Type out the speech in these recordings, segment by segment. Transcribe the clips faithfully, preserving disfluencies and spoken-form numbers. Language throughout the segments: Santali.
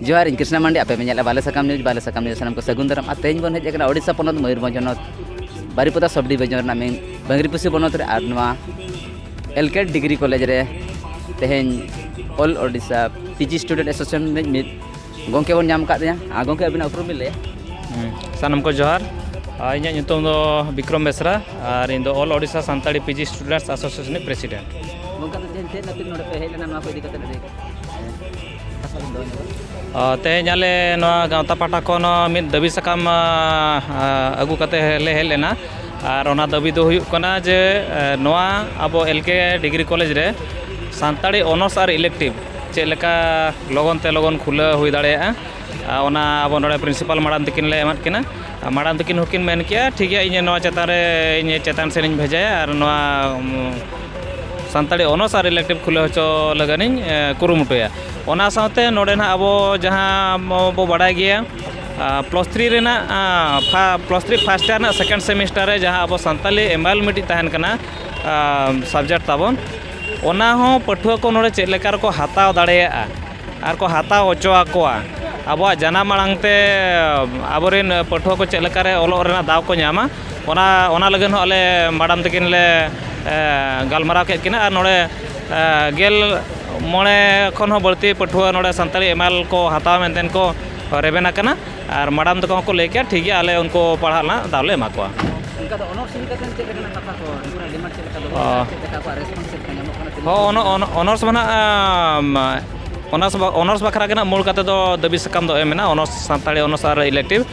ᱡᱚᱦᱟᱨ, ᱤᱧ ᱠᱨᱤᱥᱱᱟ ᱢᱟᱱᱰᱤ, ᱟᱯᱮ ᱯᱮ ᱧᱮᱞᱮᱫᱼᱟ ᱵᱟᱞᱮ ᱥᱟᱠᱟᱢ ᱱᱤᱭᱩᱡᱽ᱾ ᱵᱟᱞᱮ ᱥᱟᱠᱟᱢ ᱱᱤᱭᱩᱡᱽ ᱥᱟᱱᱟᱢ ᱠᱚ ᱥᱟᱹᱜᱩᱱ ᱫᱟᱨᱟᱢ᱾ ᱟᱨ ᱛᱮᱦᱮᱧ ᱵᱚᱱ ᱦᱮᱡ ᱟᱠᱟᱱᱟ ᱳᱰᱤᱥᱟ ᱯᱚᱱᱚᱛ ᱢᱚᱭᱩᱨᱵᱷᱚᱸᱡᱽ ᱦᱚᱱᱚᱛ ᱵᱟᱝᱨᱤᱯᱚᱥᱤ ᱵᱚᱱᱚᱛ ᱨᱮ, ᱟᱨ ᱱᱚᱣᱟ ᱮᱞ ᱠᱮ ᱰᱤᱜᱽᱨᱤ ᱠᱚᱞᱮᱡᱽ ᱨᱮ ᱛᱮᱦᱮᱧ all Odisha P G student association ᱨᱤᱱᱤᱡ ᱢᱤᱫ ᱜᱚᱢᱠᱮ ᱵᱚᱱ ᱧᱟᱢ ᱟᱠᱟᱫ ᱫᱮᱭᱟ᱾ ᱟᱨ ᱜᱚᱢᱠᱮ, ᱟᱹᱵᱤᱱᱟᱜ ᱩᱯᱨᱩᱢ ᱵᱤᱱ ᱞᱟᱹᱭᱟ? ᱦᱩᱸ᱾ ᱥᱟᱱᱟᱢ ᱠᱚ ᱡᱚᱦᱟᱨ᱾ ᱟᱨ ᱤᱧᱟᱹᱜ ᱧᱩᱛᱩᱢ ᱫᱚ ᱵᱤᱠᱨᱚᱢ ᱵᱮᱥᱨᱟ, ᱟᱨ ᱤᱧ ᱫᱚ all Odisha Santali P G students association ᱨᱤᱱᱤᱡ ᱯᱨᱮᱥᱤᱰᱮᱱᱴ᱾ ᱜᱚᱢᱠᱮ, ᱟᱫᱚ ᱛᱮᱦᱮᱧ ᱪᱮᱫ ᱞᱟᱹᱜᱤᱫ ᱱᱚᱰᱮ ᱯᱮ ᱦᱮᱡ ᱞᱮᱱᱟ, ᱱᱚᱣᱟ ᱠᱚ ᱤᱫᱤ ᱠᱟᱛᱮ ᱞᱟᱹᱭ ᱠᱟᱛᱷᱟ ᱵᱤᱱ ᱫᱚᱦᱚ ᱧᱚᱜᱟ᱾ ᱚ, ᱛᱮᱦᱮᱧ ᱟᱞᱮ ᱱᱚᱣᱟ ᱜᱟᱶᱛᱟ ᱯᱟᱦᱴᱟ ᱠᱷᱚᱱ ᱦᱚᱸ ᱢᱤᱫ ᱫᱟᱹᱵᱤ ᱥᱟᱠᱟᱢ, ᱟ, ᱟ, ᱟᱹᱜᱩ ᱠᱟᱛᱮ ᱞᱮ ᱦᱮᱡ ᱞᱮᱱᱟ᱾ ᱟᱨ ᱚᱱᱟ ᱫᱟᱹᱵᱤ ᱫᱚ ᱦᱩᱭᱩᱜ ᱠᱟᱱᱟ ᱡᱮ, ᱮ, ᱱᱚᱣᱟ ᱟᱵᱚ ᱮᱞ ᱠᱮ ᱰᱤᱜᱽᱨᱤ ᱠᱚᱞᱮᱡᱽ ᱨᱮ ᱥᱟᱱᱛᱟᱲᱤ ᱚᱱᱟᱨᱥ ᱟᱨ ᱤᱞᱮᱠᱴᱤᱵᱷ ᱪᱮᱫ ᱞᱮᱠᱟ ᱞᱚᱜᱚᱱ ᱛᱮ ᱞᱚᱜᱚᱱ ᱠᱷᱩᱞᱟᱹᱣ ᱦᱩᱭ ᱫᱟᱲᱮᱭᱟᱜᱼᱟ, ᱟ, ᱚᱱᱟ ᱟᱵᱚ ᱱᱚᱰᱮ ᱯᱨᱤᱱᱥᱤᱯᱟᱞ ᱢᱟᱰᱟᱢ ᱛᱟᱹᱠᱤᱱ ᱞᱮ ᱮᱢᱟᱫ ᱠᱤᱱᱟ᱾ ᱟᱨ ᱢᱟᱰᱟᱢ ᱛᱟᱹᱠᱤᱱ ᱦᱚᱸᱠᱤᱱ ᱢᱮᱱ ᱠᱮᱜᱼᱟ, "ᱴᱷᱤᱠ ᱜᱮᱭᱟ, ᱤᱧ ᱱᱚᱣᱟ ᱪᱮᱛᱟᱱ ᱨᱮ, ᱤᱧ ᱪᱮᱛᱟᱱ ᱥᱮᱫ ᱤᱧ ᱵᱷᱮᱡᱟᱭᱟ ᱟᱨ ᱱᱚᱣᱟ, ᱩᱢ, ᱥᱟᱱᱛᱟᱲᱤ ᱚᱱᱟᱨᱥ ᱟᱨ ᱤᱞᱮᱠᱴᱤᱵᱷ ᱠᱷᱩᱞᱟᱹᱣ ᱦᱚᱪᱚ ᱞᱟᱹᱜᱤᱫ ᱤᱧ, ᱮ, ᱠᱩᱨᱩᱢᱩᱴᱩᱭᱟ᱾" ᱚᱱᱟ ᱥᱟᱶᱛᱮ ᱱᱚᱰᱮ ᱱᱟᱦᱟᱜ ᱟᱵᱚ ᱡᱟᱦᱟᱸ ᱵᱚ ᱵᱟᱰᱟᱭ ᱜᱮᱭᱟ, ᱟ, ᱯᱞᱟᱥ ᱛᱷᱨᱤ ᱨᱮᱱᱟᱜ, ᱟ, ᱯᱷᱟ-, ᱯᱞᱟᱥ ᱛᱷᱨᱤ ᱯᱷᱟᱥᱴ ᱤᱭᱟᱨ ᱨᱮᱱᱟᱜ ᱥᱮᱠᱮᱱᱰ ᱥᱮᱢᱤᱥᱴᱟᱨ ᱨᱮ ᱡᱟᱦᱟᱸ ᱟᱵᱚ ᱥᱟᱱᱛᱟᱞᱤ ᱮᱢ ᱟᱭ ᱮᱞ ᱢᱤᱫᱴᱤᱡ ᱛᱟᱦᱮᱱ ᱠᱟᱱᱟ, ᱟ, ᱥᱟᱵᱡᱮᱠᱴ ᱛᱟᱵᱚᱱ, ᱚᱱᱟ ᱦᱚᱸ ᱯᱟᱹᱴᱷᱩᱣᱟᱹ ᱠᱚ ᱱᱚᱰᱮ ᱪᱮᱫ ᱞᱮᱠᱟ ᱨᱮᱠᱚ ᱦᱟᱛᱟᱣ ᱫᱟᱲᱮᱭᱟᱜᱼᱟ ᱟᱨ ᱠᱚ ᱦᱟᱛᱟᱣ ᱦᱚᱪᱚ ᱟᱠᱚᱣᱟ, ᱟᱵᱚᱣᱟᱜ ᱡᱟᱱᱟᱢ ᱟᱲᱟᱝ ᱛᱮ ᱟᱵᱚᱨᱮᱱ ᱯᱟᱹᱴᱷᱩᱣᱟᱹ ᱠᱚ ᱪᱮᱫ ᱞᱮᱠᱟ ᱨᱮ ᱚᱞᱚᱜ ᱨᱮᱱᱟᱜ ᱫᱟᱣ ᱠᱚ ᱧᱟᱢᱟ, ᱚᱱᱟ, ᱚᱱᱟ ᱞᱟᱹᱜᱤᱫ ᱦᱚᱸ ᱟᱞᱮ ᱢᱟᱰᱟᱢ ᱛᱟᱹᱠᱤᱱ ᱞᱮ, ᱮ, ᱜᱟᱞᱢᱟᱨᱟᱣ ᱠᱮᱫ ᱠᱤᱱᱟ᱾ ᱟᱨ ᱱᱚᱰᱮ, ᱮ, ᱜᱮᱞ ᱢᱚᱬᱮ ᱠᱷᱚᱱ ᱦᱚᱸ ᱵᱟᱹᱲᱛᱤ ᱯᱟᱹᱴᱷᱩᱣᱟᱹ ᱱᱚᱰᱮ ᱥᱟᱱᱛᱟᱲᱤ ᱮᱢ ᱟᱭ ᱮᱞ ᱠᱚ ᱦᱟᱛᱟᱣᱟ ᱢᱮᱱᱛᱮ ᱠᱚ ᱨᱮᱵᱮᱱ ᱟᱠᱟᱱᱟ᱾ ᱟᱨ ᱢᱟᱰᱟᱢ ᱛᱟᱠᱚ ᱦᱚᱸᱠᱚ ᱞᱟᱹᱭ ᱠᱮᱜᱼᱟ, ᱴᱷᱤᱠ ᱜᱮᱭᱟ, ᱟᱞᱮ ᱩᱱᱠᱩ ᱯᱟᱲᱦᱟᱜ ᱨᱮᱱᱟᱜ ᱫᱟᱣ ᱞᱮ ᱮᱢᱟ ᱠᱚᱣᱟ᱾ ᱚᱱᱠᱟ ᱫᱚ ᱚᱱᱟᱨᱥ ᱤᱫᱤ ᱠᱟᱛᱮ ᱪᱮᱫ ᱞᱮᱠᱟᱱᱟᱜ ᱠᱟᱛᱷᱟ ᱠᱚ, ᱩᱱᱠᱩᱣᱟᱜ ᱰᱤᱢᱟᱱᱰ ᱪᱮᱫ ᱞᱮᱠᱟ ᱫᱚᱦᱚ ᱚ᱾ ᱠᱟᱱᱟ, ᱪᱮᱫ ᱞᱮᱠᱟ ᱟᱠᱚᱣᱟᱜ ᱨᱮᱥᱯᱚᱱᱥ ᱪᱮᱫ ᱞᱮᱠᱟ ᱧᱟᱢᱚᱜ ᱠᱟᱱᱟ, ᱛᱤᱱᱟᱹᱜ ᱦᱚᱸ, ᱚᱱᱟ-, ᱚᱱᱟ-, ᱚᱱᱟᱨᱥ ᱢᱟ ᱱᱟᱜ, ᱟᱢ, ᱚᱱᱟᱨᱥ ᱵᱟ-, ᱚᱱᱟᱨᱥ ᱵᱟᱠᱷᱨᱟ ᱜᱮ ᱱᱟᱜ ᱢᱩᱞ ᱠᱟᱛᱮ ᱫᱚ ᱫᱟᱹᱵᱤ ᱥᱟᱠᱟᱢ ᱫᱚ ᱮᱢ ᱢᱮᱱᱟᱜᱼᱟ, ᱚᱱᱟᱨᱥ ᱥᱟᱱᱛᱟᱲᱤ ᱚᱱᱟᱨᱥ ᱟᱨ ᱤᱞᱮᱠᱴᱤᱵᱷ᱾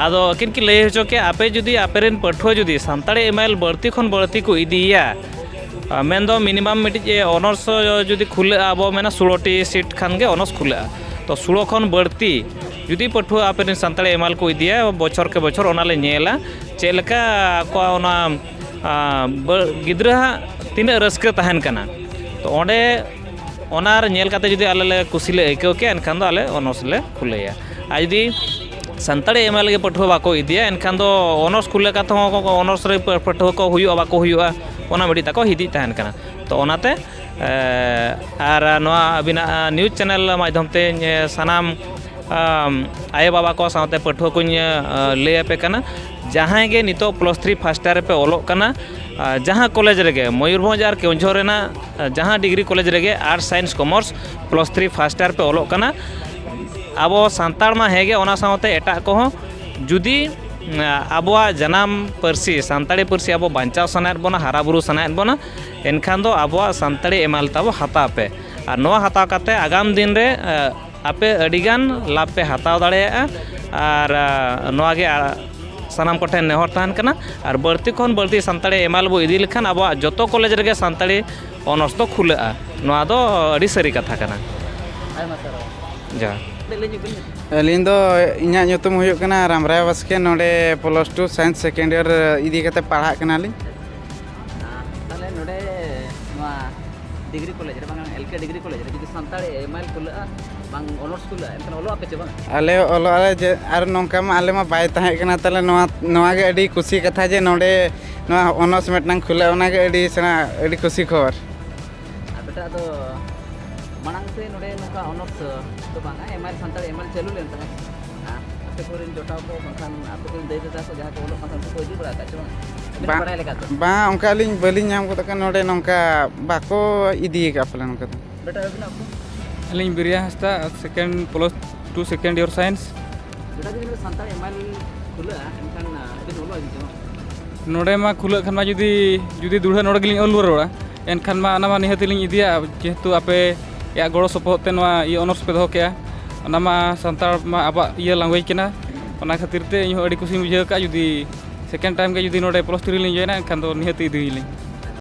ᱟᱫᱚ ᱟᱹᱠᱤᱱ ᱠᱤᱱ ᱞᱟᱹᱭ ᱦᱚᱪᱚ ᱠᱮᱜᱼᱟ, ᱟᱯᱮ ᱡᱩᱫᱤ, ᱟᱯᱮ ᱨᱮᱱ ᱯᱟᱹᱴᱷᱩᱣᱟᱹ ᱡᱩᱫᱤ ᱥᱟᱱᱛᱟᱲᱤ ᱮᱢ ᱟᱭ ᱮᱞ ᱵᱟᱹᱲᱛᱤ ᱠᱷᱚᱱ ᱵᱟᱹᱲᱛᱤ ᱠᱚ ᱤᱫᱤᱭᱟ, ᱟ, ᱢᱮᱱᱫᱚ ᱢᱤᱱᱤᱢᱟᱢ ᱢᱤᱫᱴᱤᱡ, ᱮ, ᱚᱱᱟᱨᱥ ᱡᱩᱫᱤ ᱠᱷᱩᱞᱟᱹᱜᱼᱟ, ᱟᱵᱚ ᱢᱮᱱᱟ ᱥᱳᱞᱳ ᱴᱤ ᱥᱤᱴ ᱠᱷᱟᱱ ᱜᱮ ᱚᱱᱟᱨᱥ ᱠᱷᱩᱞᱟᱹᱜᱼᱟ᱾ ᱛᱚ ᱥᱳᱞᱳ ᱠᱷᱚᱱ ᱵᱟᱹᱲᱛᱤ ᱡᱩᱫᱤ ᱯᱟᱹᱴᱷᱩᱣᱟᱹ ᱟᱯᱮ ᱨᱮᱱ ᱥᱟᱱᱛᱟᱲᱤ ᱮᱢ ᱟᱭ ᱮᱞ ᱠᱚ ᱤᱫᱤᱭᱟ, ᱵᱚᱪᱷᱚᱨ ᱠᱮ ᱵᱚᱪᱷᱚᱨ ᱚᱱᱟ ᱞᱮ ᱧᱮᱞᱟ, ᱪᱮᱫ ᱞᱮᱠᱟ ᱟᱠᱚᱣᱟᱜ ᱚᱱᱟ, ᱟ, ᱵᱟᱹ-, ᱜᱤᱫᱽᱨᱟᱹ ᱦᱟᱸᱜ ᱛᱤᱱᱟᱹᱜ ᱨᱟᱹᱥᱠᱟᱹ ᱛᱟᱦᱮᱱ ᱠᱟᱱᱟ᱾ ᱛᱚ ᱚᱸᱰᱮ ᱚᱱᱟ ᱨᱮ ᱧᱮᱞ ᱠᱟᱛᱮ ᱡᱩᱫᱤ ᱟᱞᱮ ᱞᱮ ᱠᱩᱥᱤ ᱞᱮ ᱟᱹᱭᱠᱟᱹᱣ ᱠᱮᱭᱟ, ᱮᱱᱠᱷᱟᱱ ᱫᱚ ᱟᱞᱮ ᱚᱱᱟᱨᱥ ᱞᱮ ᱠᱷᱩᱞᱟᱹᱭᱟ᱾ ᱟᱨ ᱡᱩᱫᱤ ᱥᱟᱱᱛᱟᱲᱤ ᱮᱢ ᱟᱭ ᱮᱞ ᱜᱮ ᱯᱟᱹᱴᱷᱩᱣᱟᱹ ᱵᱟᱠᱚ ᱤᱫᱤᱭᱟ, ᱮᱱᱠᱷᱟᱱ ᱫᱚ ᱚᱱᱟᱨᱥ ᱠᱷᱩᱞᱟᱹ ᱠᱟᱛᱮ ᱦᱚᱸ ᱚᱱᱟᱨᱥ ᱨᱮ ᱯᱟᱹ-, ᱯᱟᱹᱴᱷᱩᱣᱟᱹ ᱠᱚ ᱦᱩᱭᱩᱜᱼᱟ, ᱵᱟᱠᱚ ᱦᱩᱭᱩᱜᱼᱟ, ᱚᱱᱟ ᱢᱤᱫᱴᱤᱡ ᱛᱟᱠᱚ ᱦᱤᱫᱤᱡ ᱛᱟᱦᱮᱱ ᱠᱟᱱᱟ᱾ ᱛᱚ ᱚᱱᱟᱛᱮ ᱟᱨ ᱱᱚᱣᱟ ᱟᱹᱵᱤᱱᱟᱜ ᱱᱤᱭᱩᱡᱽ ᱪᱮᱱᱮᱞ ᱢᱟᱫᱽᱫᱷᱚᱢ ᱛᱮ ᱥᱟᱱᱟᱢ ᱟᱭᱳᱼᱵᱟᱵᱟ ᱠᱚ ᱥᱟᱶᱛᱮ ᱯᱟᱹᱴᱷᱩᱣᱟᱹ ᱠᱚᱧ ᱞᱟᱹᱭ ᱟᱯᱮ ᱠᱟᱱᱟ, ᱡᱟᱦᱟᱸᱭ ᱜᱮ ᱱᱤᱛᱚᱜ ᱯᱞᱟᱥ ᱛᱷᱨᱤ ᱯᱷᱟᱥᱴ ᱤᱭᱟᱨ ᱨᱮᱯᱮ ᱚᱞᱚᱜ ᱠᱟᱱᱟ, ᱡᱟᱦᱟᱸ ᱠᱚᱞᱮᱡᱽ ᱨᱮᱜᱮ, ᱢᱚᱭᱩᱨᱵᱷᱚᱸᱡᱽ ᱟᱨ ᱠᱮᱣᱚᱱᱡᱷᱚᱨ ᱨᱮᱱᱟᱜ ᱡᱟᱦᱟᱸ ᱰᱤᱜᱽᱨᱤ ᱠᱚᱞᱮᱡᱽ ᱨᱮᱜᱮ, arts, science, commerce, plus three first year ᱯᱮ ᱚᱞᱚᱜ ᱠᱟᱱᱟ, ᱟᱵᱚ ᱥᱟᱱᱛᱟᱲ ᱢᱟ ᱦᱮᱸᱜᱮ, ᱚᱱᱟ ᱥᱟᱶᱛᱮ ᱮᱴᱟᱜ ᱠᱚᱦᱚᱸ ᱡᱩᱫᱤ ᱟᱵᱚᱣᱟᱜ ᱡᱟᱱᱟᱢ ᱯᱟᱹᱨᱥᱤ, ᱥᱟᱱᱛᱟᱲᱤ ᱯᱟᱹᱨᱥᱤ ᱟᱵᱚ ᱵᱟᱧᱪᱟᱣ ᱥᱟᱱᱟᱭᱮᱫ ᱵᱚᱱᱟ, ᱦᱟᱨᱟ ᱵᱩᱨᱩ ᱥᱟᱱᱟᱭᱮᱫ ᱵᱚᱱᱟ, ᱮᱱᱠᱷᱟᱱ ᱫᱚ ᱟᱵᱚᱣᱟᱜ ᱥᱟᱱᱛᱟᱲᱤ ᱮᱢᱟᱞ ᱛᱟᱵᱚ ᱦᱟᱛᱟᱣ ᱯᱮ᱾ ᱟᱨ ᱱᱚᱣᱟ ᱦᱟᱛᱟᱣ ᱠᱟᱛᱮ ᱟᱜᱟᱢ ᱫᱤᱱ ᱨᱮ ᱟᱯᱮ ᱟᱹᱰᱤᱜᱟᱱ ᱞᱟᱵᱷ ᱯᱮ ᱦᱟᱛᱟᱣ ᱫᱟᱲᱮᱭᱟᱜᱼᱟ᱾ ᱟᱨ ᱱᱚᱣᱟ ᱜᱮ ᱥᱟᱱᱟᱢ ᱠᱚᱴᱷᱮᱱ ᱱᱮᱦᱚᱨ ᱛᱟᱦᱮᱱ ᱠᱟᱱᱟ᱾ ᱟᱨ ᱵᱟᱹᱲᱛᱤ ᱠᱷᱚᱱ ᱵᱟᱹᱲᱛᱤ ᱥᱟᱱᱛᱟᱲᱤ ᱮᱢᱟᱞ ᱵᱚ ᱤᱫᱤ ᱞᱮᱠᱷᱟᱱ ᱟᱵᱚᱣᱟᱜ ᱡᱚᱛᱚ ᱠᱚᱞᱮᱡᱽ ᱨᱮᱜᱮ ᱥᱟᱱᱛᱟᱲᱤ ᱚᱱᱟᱨᱥ ᱫᱚ ᱠᱷᱩᱞᱟᱹᱜᱼᱟ᱾ ᱱᱚᱣᱟ ᱫᱚ ᱟᱹᱰᱤ ᱥᱟᱹᱨᱤ ᱠᱟᱛᱷᱟ ᱠᱟᱱᱟ᱾ ᱟᱭᱢᱟ ᱥᱟᱨᱦᱟᱣ᱾ ᱡᱚᱦᱟᱨ᱾ ᱞᱟᱹᱭ ᱧᱚᱜ ᱵᱤᱱ᱾ ᱟᱹᱞᱤᱧ ᱫᱚ, ᱤᱧᱟᱹᱜ ᱧᱩᱛᱩᱢ ᱦᱩᱭᱩᱜ ᱠᱟᱱᱟ ᱨᱟᱢᱨᱟᱭ ᱵᱟᱥᱠᱮ, ᱱᱚᱰᱮ plus two science second year ᱤᱫᱤ ᱠᱟᱛᱮ ᱯᱟᱲᱦᱟᱜ ᱠᱟᱱᱟᱞᱤᱧ᱾ ᱟᱨ ᱛᱟᱦᱚᱞᱮ ᱱᱚᱰᱮ ᱱᱚᱣᱟ ᱰᱤᱜᱽᱨᱤ ᱠᱚᱞᱮᱡᱽ ᱨᱮ, ᱵᱟᱝ ᱮᱞ ᱠᱮ ᱰᱤᱜᱽᱨᱤ ᱠᱚᱞᱮᱡᱽ ᱨᱮ ᱡᱩᱫᱤ ᱥᱟᱱᱛᱟᱲᱤ ᱮᱢ ᱟᱭ ᱠᱷᱩᱞᱟᱹᱜᱼᱟ, ᱵᱟᱝ ᱚᱱᱟᱨᱥ ᱠᱷᱩᱞᱟᱹᱜᱼᱟ, ᱮᱱᱠᱷᱟᱱ ᱚᱞᱚᱜ ᱟᱯᱮ ᱪᱮ ᱵᱟᱝ? ᱟᱞᱮ ᱚᱞᱚᱜ ᱟᱞᱮ ᱡᱮ, ᱟᱨ ᱱᱚᱝᱠᱟ ᱢᱟ ᱟᱞᱮ ᱢᱟ ᱵᱟᱭ ᱛᱟᱦᱮᱸ ᱠᱟᱱᱟ, ᱛᱟᱦᱚᱞᱮ ᱱᱚᱣᱟ, ᱱᱚᱣᱟ ᱜᱮ ᱟᱹᱰᱤ ᱠᱩᱥᱤ ᱠᱟᱛᱷᱟ ᱡᱮ ᱱᱚᱰᱮ ᱱᱚᱣᱟ ᱚᱱᱟᱨᱥ ᱢᱤᱫᱴᱟᱝ ᱠᱷᱩᱞᱟᱹᱜᱼᱟ, ᱚᱱᱟ ᱜᱮ ᱟᱹᱰᱤ ᱥᱮᱬᱟ, ᱟᱹᱰᱤ ᱠᱩᱥᱤ ᱠᱷᱚᱵᱚᱨ᱾ ᱟᱨ ᱵᱮᱴᱟ ᱫᱚ ᱢᱟᱲᱟᱝ ᱛᱮ ᱱᱚᱰᱮ ᱱᱚᱝᱠᱟ ᱚᱱᱟᱨᱥ ᱫᱚ ᱵᱟᱝᱟ, ᱮᱢ ᱟᱭ ᱥᱟᱱᱛᱟᱲᱤ ᱮᱢ ᱟᱭ ᱪᱟᱹᱞᱩ ᱞᱮᱱ ᱛᱟᱦᱮᱸᱫ᱾ ᱟᱨ ᱟᱯᱮ ᱠᱚᱨᱮᱱ ᱡᱚᱴᱟᱣ ᱠᱚ ᱵᱟᱝᱠᱷᱟᱱ ᱟᱯᱮ ᱠᱚᱨᱮᱱ ᱫᱟᱹᱭ ᱫᱟᱫᱟ ᱠᱚ ᱡᱟᱦᱟᱸ ᱠᱚ ᱚᱞᱚᱜ ᱠᱟᱱ ᱛᱟᱦᱮᱸᱫ, ᱩᱱᱠᱩ ᱠᱚ ᱤᱫᱤ ᱵᱟᱲᱟ ᱟᱠᱟᱫ ᱪᱮ ᱵᱟᱝ? ᱟᱹᱵᱤᱱᱟᱜ ᱵᱟᱝ, ᱵᱟᱲᱟᱭ ᱞᱮᱠᱟᱛᱮ? ᱵᱟᱝ, ᱚᱱᱠᱟ ᱟᱹᱞᱤᱧ ᱵᱟᱹᱞᱤᱧ ᱧᱟᱢ ᱜᱚᱫ ᱟᱠᱟᱫ ᱱᱚᱰᱮ ᱱᱚᱝᱠᱟ ᱵᱟᱠᱚ ᱤᱫᱤ ᱟᱠᱟᱫ ᱯᱟᱞᱮ ᱱᱚᱝᱠᱟ ᱫᱚ᱾ ᱵᱮᱴᱟ ᱟᱹᱵᱤᱱᱟᱜ ᱩᱯᱨᱩᱢ? ᱟᱹᱞᱤᱧ ᱵᱤᱨᱭᱟ ᱦᱟᱸᱥᱫᱟ, second plus two second year science. ᱵᱮᱴᱟ ᱡᱩᱫᱤ ᱱᱚᱰᱮ ᱥᱟᱱᱛᱟᱲ ᱮᱢ ᱟᱭ ᱠᱷᱩᱞᱟᱹᱜᱼᱟ, ᱮᱱᱠᱷᱟᱱ ᱟᱹᱵᱤᱱ ᱚᱞᱚᱜ ᱟᱹᱵᱤᱱ ᱪᱮ ᱵᱟᱝ? ᱱᱚᱰᱮ ᱢᱟ ᱠᱷᱩᱞᱟᱹᱜ ᱠᱷᱟᱱ ᱢᱟ ᱡᱩᱫᱤ, ᱡᱩᱫᱤ ᱫᱩᱲᱦᱟᱹ ᱱᱚᱰᱮ ᱜᱮᱞᱤᱧ ᱚᱞ ᱨᱩᱣᱟᱹᱲᱟ, ᱮᱱᱠᱷᱟᱱ ᱢᱟ ᱚᱱᱟ ᱢᱟ ᱱᱤᱦᱟᱹᱛ ᱞᱤᱧ ᱤᱫᱤᱭᱟ, ᱡᱮᱦᱮᱛᱩ ᱟᱯᱮᱭᱟᱜ ᱜᱚᱲᱚ ᱥᱚᱯᱚᱦᱚᱫ ᱛᱮ ᱱᱚᱣᱟ ᱤᱭᱟᱹ ᱚᱱᱟᱨᱥ ᱯᱮ ᱫᱚᱦᱚ ᱠᱮᱜᱼᱟ᱾ ᱚᱱᱟ ᱢᱟ ᱥᱟᱱᱛᱟᱲ ᱢᱟ ᱟᱵᱚᱣᱟᱜ ᱤᱭᱟᱹ ᱞᱮᱝᱜᱩᱭᱮᱡᱽ ᱠᱟᱱᱟ, ᱚᱱᱟ ᱠᱷᱟᱹᱛᱤᱨ ᱛᱮ ᱤᱧ ᱦᱚᱸ ᱟᱹᱰᱤ ᱠᱩᱥᱤᱧ ᱵᱩᱡᱷᱟᱹᱣ ᱠᱟᱜᱼᱟ᱾ ᱡᱩᱫᱤ ᱥᱮᱠᱮᱱᱰ ᱴᱟᱭᱤᱢ ᱜᱮ ᱡᱩᱫᱤ ᱱᱚᱰᱮ ᱯᱞᱟᱥ ᱛᱷᱨᱤ ᱞᱤᱧ ᱡᱚᱭᱮᱱᱟ, ᱮᱱᱠᱷᱟᱱ ᱫᱚ ᱱᱤᱦᱟᱹᱛ ᱤᱫᱤᱭᱟᱞᱤᱧ᱾